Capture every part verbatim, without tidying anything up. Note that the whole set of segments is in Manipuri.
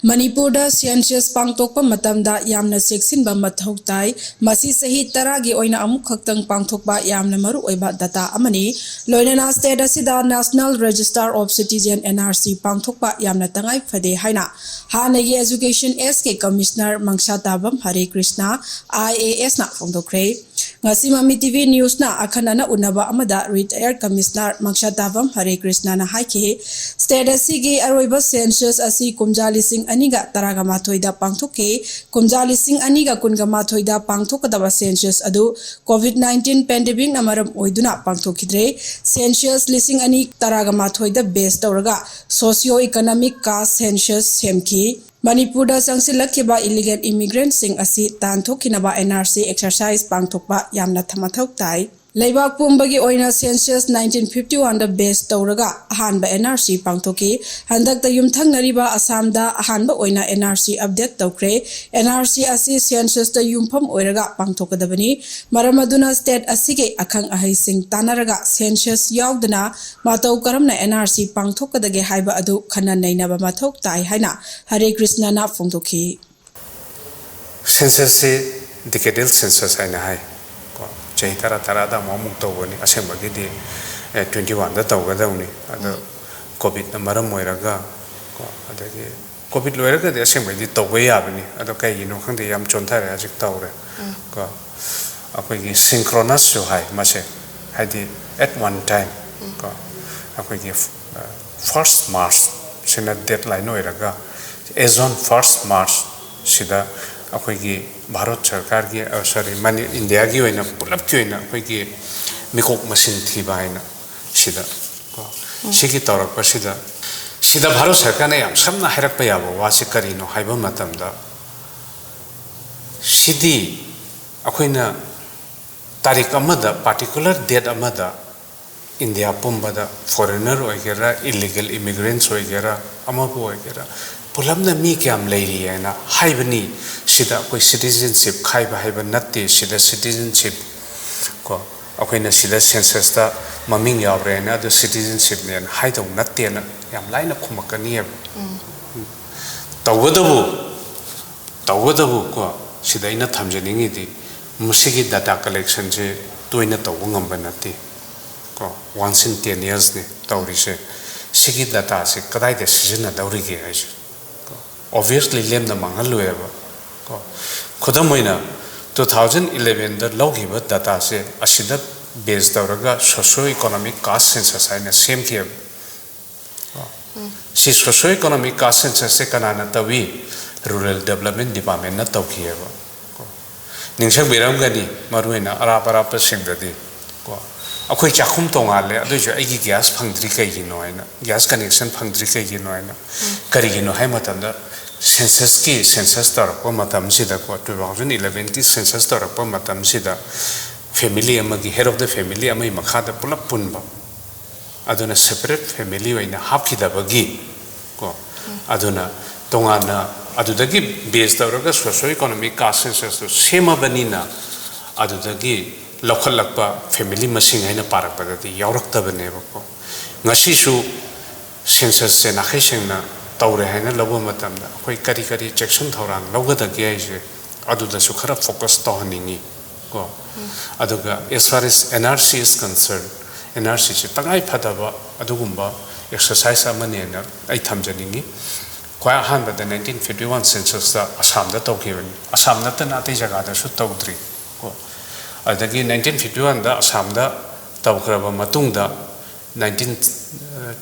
ꯃꯅꯤꯄꯨꯔꯗ ꯁꯦꯟꯁꯁ ꯄꯥꯡꯊꯣꯛꯄ ꯃꯇꯝꯗ ꯌꯥꯝꯅ ꯆꯦꯛꯁꯤꯟꯕ ꯃꯊꯧ ꯇꯥꯏ꯫ ꯃꯁꯤ ꯆꯍꯤ ꯇꯔꯥꯒꯤ ꯑꯣꯏꯅ ꯑꯃꯨꯛ ꯈꯛꯇꯪ ꯄꯥꯡꯊꯣꯛꯄ ꯌꯥꯝꯅ ꯃꯔꯨ ꯑꯣꯏꯕ ꯗꯇꯥ ꯑꯃꯅꯤ꯫ ꯂꯣꯏꯅꯅ ꯁ꯭ꯇꯦꯠ ꯑꯁꯤꯗ National Register of Citizen, N R C, ꯄꯥꯡꯊꯣꯛꯄ ꯌꯥꯝꯅ ꯇꯉꯥꯏ ꯐꯗꯦ ꯍꯥꯏꯅ ꯍꯥꯟꯅꯒꯤ Education S ꯀꯤ Commissioner ꯃꯪꯁꯥꯇꯥꯕꯝ ꯍꯔꯦ ꯀ꯭ꯔꯤꯁꯅ, I A S ꯅ ꯐꯣꯡꯗꯣꯛꯈ꯭ꯔꯦ꯫ ꯉꯁꯤ ꯃꯃꯤ T V News ꯅ ꯑꯈꯟꯅꯅ ꯎꯅꯕ ꯑꯃꯗ Retired Commissioner ꯃꯪꯁꯥꯇꯥꯕꯝ ꯍꯔꯦ ꯀ꯭ꯔꯤꯁꯅꯅ ꯍꯥꯏꯈꯤ, ꯁ꯭ꯇꯦꯠ ꯑꯁꯤꯒꯤ ꯑꯔꯣꯏꯕ ꯁꯦꯟꯁꯁ ꯑꯁꯤ ꯀꯨꯝꯖꯥ ꯂꯤꯁꯤꯡ ꯑꯅꯤꯒ ꯇꯔꯥꯒ ꯃꯥꯊꯣꯏꯗ ꯄꯥꯡꯊꯣꯛꯈꯤ꯫ ꯀꯨꯝꯖꯥ ꯂꯤꯁꯤꯡ ꯑꯅꯤꯒ ꯀꯨꯟꯒ ꯃꯥꯊꯣꯏꯗ ꯄꯥꯡꯊꯣꯛꯀꯗꯕ ꯁꯦꯟꯁꯁ ꯑꯗꯨ COVID nineteen pandemic ꯅ ꯃꯔꯝ ꯑꯣꯏꯗꯨꯅ ꯄꯥꯡꯊꯣꯛꯈꯤꯗ꯭ꯔꯦ꯫ ꯁꯦꯟꯁꯁ ꯂꯤꯁꯤꯡ ꯑꯅꯤ ꯇꯔꯥꯒ ꯃꯥꯊꯣꯏꯗ base ꯇꯧꯔꯒ socio economic caste census ꯁꯦꯝꯈꯤ꯫ ꯃꯅꯤꯄꯨꯔꯗ ꯆꯪꯁꯤꯜꯂꯛꯈꯤꯕ illegal immigrant ꯁꯤꯡ ꯑꯁꯤ ꯇꯥꯟꯊꯣꯛꯈꯤꯅꯕ N R C exercise ꯄꯥꯡꯊꯣꯛꯄ ꯌꯥꯝꯅ ꯊ-, ꯃꯊꯧ ꯇꯥꯏ꯫ ꯂꯩꯕꯥꯛ ꯄꯨꯝꯕꯒꯤ ꯑꯣꯏꯅ ꯁꯦꯟꯁꯁ nineteen fifty one ꯗ base ꯇꯧꯔꯒ ꯑꯍꯥꯟꯕ N R C ꯄꯥꯡꯊꯣꯛꯈꯤ꯫ ꯍꯟꯗꯛꯇ ꯌꯨꯝꯊꯪꯅꯔꯤꯕ ꯑꯁꯥꯝꯗ ꯑꯍꯥꯟꯕ ꯑꯣꯏꯅ N R C update ꯇꯧꯈ꯭ꯔꯦ꯫ N R C ꯑꯁꯤ ꯁꯦꯟꯁꯁꯇ ꯌꯨꯝꯐꯝ ꯑꯣꯏꯔꯒ ꯄꯥꯡꯊꯣꯛꯀꯗꯕꯅꯤ꯫ ꯃꯔꯝ ꯑꯗꯨꯅ ꯁ꯭ꯇꯦꯠ ꯑꯁꯤꯒꯤ ꯑꯈꯪ ꯑꯍꯩꯁꯤꯡ ꯇꯥꯟꯅꯔꯒ ꯁꯦꯟꯁꯁ ꯌꯥꯎꯗꯅ ꯃꯇꯧ ꯀꯔꯝꯅ N R C ꯄꯥꯡꯊꯣꯛꯀꯗꯒꯦ ꯍꯥꯏꯕ ꯑꯗꯨ ꯈꯟꯅ ꯅꯩꯅꯕ ꯃꯊꯧ ꯇꯥꯏ ꯍꯥꯏꯅ ꯍꯔꯦ ꯀ꯭ꯔꯤꯁꯅꯅ ꯐꯣꯡꯗꯣꯛꯈꯤ꯫ ꯁꯦꯟꯁꯁꯁꯤ decadal census ꯍꯥꯏꯅ ꯍꯥꯏ꯫ ꯀꯣ, ꯆꯍꯤ ꯇꯔꯥ ꯇꯔꯥꯗ ꯑꯃꯨꯛ ꯑꯃꯨꯛ ꯇꯧꯕꯅꯤ꯫ ꯑꯁꯦꯡꯕꯒꯤꯗꯤ, ꯑꯦ, twenty one ꯗ ꯇꯧꯒꯗꯧꯅꯤ꯫ ꯑꯗꯣ ꯀꯣꯚꯤꯗꯅ ꯃꯔꯝ ꯑꯣꯏꯔꯒ, ꯀꯣ, ꯑꯗꯒꯤ ꯀꯣꯚꯤꯗ ꯂꯣꯏꯔꯒꯗꯤ ꯑꯁꯦꯡꯕꯩꯗꯤ ꯇꯧꯕ ꯌꯥꯕꯅꯤ꯫ ꯑꯗꯣ ꯀꯩꯒꯤꯅꯣ ꯈꯪꯗꯦ, ꯌꯥꯝ ꯆꯣꯟꯊꯔꯦ, ꯍꯧꯖꯤꯛ ꯇꯧꯔꯦ꯫ ꯀꯣ, ꯑꯩꯈꯣꯏꯒꯤ synchronous ꯁꯨ ꯍꯥꯏ ꯃꯁꯦ, ꯍꯥꯏꯗꯤ at one time, ꯀꯣ, ꯑꯩꯈꯣꯏꯒꯤ, ꯑ, first March ꯁꯤꯅ deadline ꯑꯣꯏꯔꯒ, as on first March ꯁꯤꯗ ꯑꯩꯈꯣꯏꯒꯤ ꯚꯥꯔꯠ ꯁꯔꯀꯥꯔꯒꯤ, ꯑ, sorry, ꯃꯅꯤ-, ꯏꯟꯗꯤꯌꯥꯒꯤ ꯑꯣꯏꯅ ꯄꯨꯂꯞꯀꯤ ꯑꯣꯏꯅ ꯑꯩꯈꯣꯏꯒꯤ ꯃꯤꯀꯣꯛ ꯃꯁꯤꯡ ꯊꯤꯕ ꯍꯥꯏꯅ ꯁꯤꯗ, ꯀꯣ, ꯁꯤꯒꯤ ꯇꯧꯔꯛꯄꯁꯤꯗ, ꯁꯤꯗ ꯚꯥꯔꯠ ꯁꯔꯀꯥꯔꯅ ꯌꯥꯝ ꯁꯝꯅ ꯍꯥꯏꯔꯛꯄ ꯌꯥꯕ ꯋꯥꯁꯤ ꯀꯔꯤꯅꯣ ꯍꯥꯏꯕ ꯃꯇꯝꯗ, ꯁꯤꯗꯤ ꯑꯩꯈꯣꯏꯅ ꯇꯥꯔꯤꯛ ꯑꯃꯗ, particular date ꯑꯃꯗ ꯏꯟꯗꯤꯌꯥ ꯄꯨꯝꯕꯗ foreigner ꯑꯣꯏꯒꯦꯔꯥ, illegal immigrants ꯑꯣꯏꯒꯦꯔꯥ, ꯑꯃꯕꯨ ꯑꯣꯏꯒꯦꯔꯥ, ꯄꯨꯂꯞꯅ ꯃꯤ ꯀꯌꯥꯝ ꯂꯩꯔꯤ ꯍꯥꯏꯅ ꯍꯥꯏꯕꯅꯤ꯫ ꯁꯤꯗ ꯑꯩꯈꯣꯏ citizenship ꯈꯥꯏꯕ ꯍꯥꯏꯕ ꯅꯠꯇꯦ, ꯁꯤꯗ citizenship, ꯀꯣ, ꯑꯩꯈꯣꯏꯅ ꯁꯤꯗ census ꯇ ꯃꯃꯤꯡ ꯌꯥꯎꯔꯦꯅ ꯑꯗꯨ citizenship ꯅꯦꯅ ꯍꯥꯏꯗꯧ ꯅꯠꯇꯦꯅ ꯌꯥꯝ ꯂꯥꯏꯅ ꯈꯨꯝꯃꯛꯀꯅꯤꯕ꯫ ꯇꯧꯕꯇꯕꯨ, ꯇꯧꯕꯇꯕꯨ ꯀꯣ, ꯁꯤꯗ ꯑꯩꯅ ꯊꯝꯖꯅꯤꯡꯉꯤꯗꯤ, ꯃꯁꯤꯒꯤ data collectionꯁꯦ ꯇꯣꯏꯅ ꯇꯧꯕ ꯉꯝꯕ ꯅꯠꯇꯦ ꯀꯣ꯫ Once in ten yearsꯅꯤ ꯇꯧꯔꯤꯁꯦ꯫ ꯁꯤꯒꯤ dataꯁꯦ ꯀꯗꯥꯏꯗ ꯁꯤꯖꯤꯟꯅꯗꯧꯔꯤꯒꯦ ꯍꯥꯏꯁꯦ ꯀꯣ꯫ Obviously ꯂꯦꯝꯅ ꯃꯥꯡꯍꯜꯂꯣꯏꯕ ꯀꯣ꯫ ꯈꯨꯗꯝ ꯑꯣꯏꯅ, two thousand elevenꯗ ꯂꯧꯈꯤꯕ dataꯁꯦ ꯑꯁꯤꯗ base ꯇꯧꯔꯒ socio economic caste census ꯍꯥꯏꯅ ꯁꯦꯝꯈꯤꯑꯕ꯫ ꯁꯤ socio economic caste censusꯁꯦ ꯀꯅꯥꯅ ꯇꯧꯏ? Rural Development Departmentꯅ ꯇꯧꯈꯤꯑꯕ꯫ ꯀꯣ, ꯅꯤꯡꯁꯤꯡꯕꯤꯔꯝꯒꯅꯤ, ꯃꯔꯨꯑꯣꯏꯅ ꯑꯔꯥꯞ ꯑꯔꯥꯞꯄꯁꯤꯡꯗꯗꯤ ꯀꯣ, ꯑꯩꯈꯣꯏ ꯆꯥꯛꯈꯨꯝ ꯇꯣꯉꯥꯜꯂꯦ, ꯑꯗꯨꯏꯁꯨ ꯑꯩꯒꯤ gas ꯐꯪꯗ꯭ꯔꯤ ꯀꯩꯒꯤꯅꯣ ꯍꯥꯏꯅ, gas connection ꯐꯪꯗ꯭ꯔꯤ ꯀꯩꯒꯤꯅꯣ ꯍꯥꯏꯅ꯫ ꯀꯔꯤꯒꯤꯅꯣ ꯍꯥꯏꯕ ꯃꯇꯝꯗ, censusꯀꯤ, census ꯇꯧꯔꯛꯄ ꯃꯇꯝꯁꯤꯗꯀꯣ, two thousand elevenꯒꯤ census ꯇꯧꯔꯛꯄ ꯃꯇꯝꯁꯤꯗ family ꯑꯃꯒꯤ, head of the family ꯑꯃꯒꯤ ꯃꯈꯥꯗ ꯄꯨꯂꯞ ꯄꯨꯟꯕ, ꯑꯗꯨꯅ separate family ꯑꯣꯏꯅ ꯍꯥꯞꯈꯤꯗꯕꯒꯤ ꯀꯣ, ꯑꯗꯨꯅ ꯇꯣꯉꯥꯟꯅ ꯑꯗꯨꯗꯒꯤ base ꯇꯧꯔꯒ socio economic caste censusꯇꯨ ꯁꯦꯝꯃꯕꯅꯤꯅ, ꯑꯗꯨꯗꯒꯤ ꯂꯧꯈꯠꯂꯛꯄ family ꯃꯁꯤꯡ ꯍꯥꯏꯅ ꯄꯥꯔꯛꯄꯗꯗꯤ ꯌꯥꯎꯔꯛꯇꯕꯅꯦꯕꯀꯣ꯫ ꯉꯁꯤꯁꯨ censusꯁꯦ ꯅꯥꯈꯩ ꯁꯦꯡꯅ ꯇꯧꯔꯦ ꯍꯥꯏꯅ ꯂꯧꯕ ꯃꯇꯝꯗ ꯑꯩꯈꯣꯏ ꯀꯔꯤ ꯀꯔꯤ ꯆꯦꯛꯁꯤꯟ ꯊꯧꯔꯥꯡ ꯂꯧꯒꯗꯒꯦ ꯍꯥꯏꯁꯦ, ꯑꯗꯨꯗꯁꯨ ꯈꯔ focus ꯇꯧꯍꯟꯅꯤꯡꯉꯤ ꯀꯣ꯫ ꯑꯗꯨꯒ as far as NRC is concerned, NRCꯁꯦ ꯇꯉꯥꯏ ꯐꯗꯕ ꯑꯗꯨꯒꯨꯝꯕ exercise ꯑꯃꯅꯦꯅ ꯑꯩ ꯊꯝꯖꯅꯤꯡꯉꯤ꯫ ꯈ꯭ꯋꯥꯏ ꯑꯍꯥꯟꯕꯗ nineteen fifty one censusꯇ ꯑꯁꯥꯝꯗ ꯇꯧꯈꯤꯕꯅꯤ꯫ ꯑꯁꯥꯝ ꯅꯠꯇꯅ ꯑꯇꯩ ꯖꯒꯥꯗꯁꯨ ꯇꯧꯗ꯭ꯔꯤ ꯀꯣ꯫ ꯑꯗꯒꯤ nineteen fifty oneꯗ ꯑꯁꯥꯝꯗ ꯇꯧꯈ꯭ꯔꯕ ꯃꯇꯨꯡꯗ, nineteen,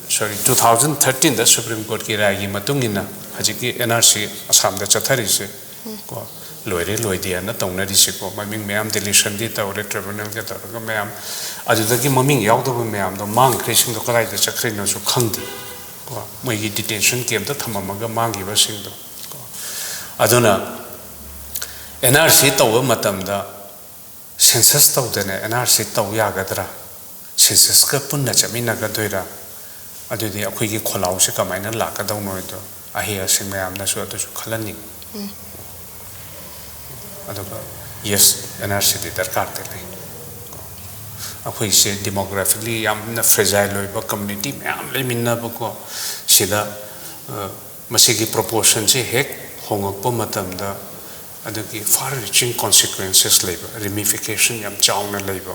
sorry, two thousand thirteenꯗ Supreme Courtꯀꯤ ꯔꯥꯏꯒꯤ ꯃꯇꯨꯡ ꯏꯟꯅ ꯍꯧꯖꯤꯛꯀꯤ NRC ꯑꯁꯥꯝꯗ ꯆꯠꯊꯔꯤꯁꯦ ꯀꯣ, ꯂꯣꯏꯔꯦ ꯂꯣꯏꯗꯦꯅ ꯇꯧꯅꯔꯤꯁꯦꯀꯣ, ꯃꯃꯤꯡ ꯃꯌꯥꯝ deletionꯗꯤ ꯇꯧꯔꯦ, tribunalꯒ ꯇꯧꯔꯒ ꯃꯌꯥꯝ, ꯑꯗꯨꯗꯒꯤ ꯃꯃꯤꯡ ꯌꯥꯎꯗꯕ ꯃꯌꯥꯝꯗꯣ ꯃꯥꯡꯈ꯭ꯔꯤꯁꯤꯡꯗꯣ ꯀꯗꯥꯏꯗ ꯆꯠꯈ꯭ꯔꯤꯅꯣꯁꯨ ꯈꯪꯗꯦ ꯀꯣ, ꯃꯣꯏꯒꯤ detention campꯇ ꯊꯝꯃꯝꯃꯒ ꯃꯥꯡꯈꯤꯕꯁꯤꯡꯗꯣ ꯀꯣ꯫ ꯑꯗꯨꯅ NRC ꯇꯧꯕ ꯃꯇꯝꯗ census ꯇꯧꯗꯅ NRC ꯇꯧ ꯌꯥꯒꯗ꯭ꯔꯥ? Censusꯀ ꯄꯨꯟꯅ ꯆꯠꯃꯤꯟꯅꯒꯗꯣꯏꯔꯥ? ꯑꯗꯨꯗꯤ ꯑꯩꯈꯣꯏꯒꯤ ꯈꯣꯜꯂꯥꯎꯁꯦ ꯀꯃꯥꯏꯅ ꯂꯥꯛꯀꯗꯧꯅꯣ ꯍꯥꯏꯗꯣ ꯑꯍꯩ ꯑꯁꯤꯡ ꯃꯌꯥꯝꯅꯁꯨ ꯑꯗꯨꯁꯨ ꯈꯜꯍꯟꯅꯤꯡꯉꯤ꯫ ꯑꯗꯨꯒ yes, NRCꯗꯤ ꯗꯔꯀꯥꯔꯗꯤ ꯂꯩ꯫ ꯑꯩꯈꯣꯏꯁꯦ demographically ꯌꯥꯝꯅ fragile ꯑꯣꯏꯕ community ꯃꯌꯥꯝ ꯂꯩꯃꯤꯟꯅꯕꯀꯣ, ꯁꯤꯗ, ꯑ, ꯃꯁꯤꯒꯤ proportionꯁꯦ ꯍꯦꯛ ꯍꯣꯡꯉꯛꯄ ꯃꯇꯝꯗ ꯑꯗꯨꯒꯤ far reaching consequences ꯂꯩꯕ, ramification ꯌꯥꯝ ꯆꯥꯎꯅ ꯂꯩꯕ꯫